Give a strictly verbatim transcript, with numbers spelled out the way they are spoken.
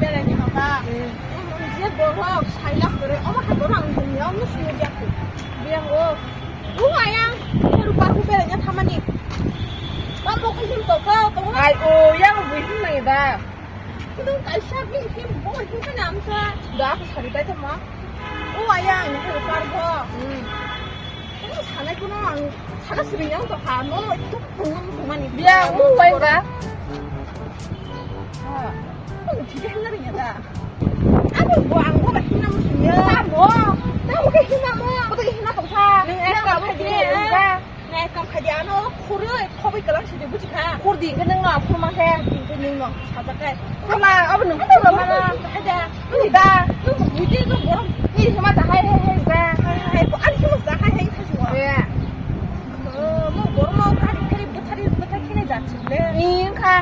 Belaini hoka. Hmm. Je borok sailak kore, omo hai borok ang dunia, omo sini jak. Biang o. Bu ayang, rupa ku belaini thamani. Bang bo khajim to ka, to. Ai o, yang bui hin nai da. Kudu kaisa bi hin bo hin ka nam sa. Da aku sari bai tama. O ayang, rupa bo. Hmm. Ini sana kuno ang, sana sering yang to ha, no, itu pun sumani. Biang o, bai da. Ah, ang thik khe hwnna rwngya da. Abo bo ang bo hwnna muchungya. Abo, tamo khe hwnna mo. Bo to hwnna tongkha. Nwng ekdom khaidi, nwng ekdom khaidi, ano khurwi khobwi kwlak sidi buchikha. Khurdi khe nwngno khurma khe. Khurdi khe nwngno sajak khe. Khurma, abo nwng khurma mano. Khaida. Nwng da. Nwng buidi nwng borom. Ni hwnma da hai hai hai da. Hai hai hai. Ani hwnma da hai hai thajwa. Mo borom no kari kari bwthari bwthari khene jachile. Ni kha.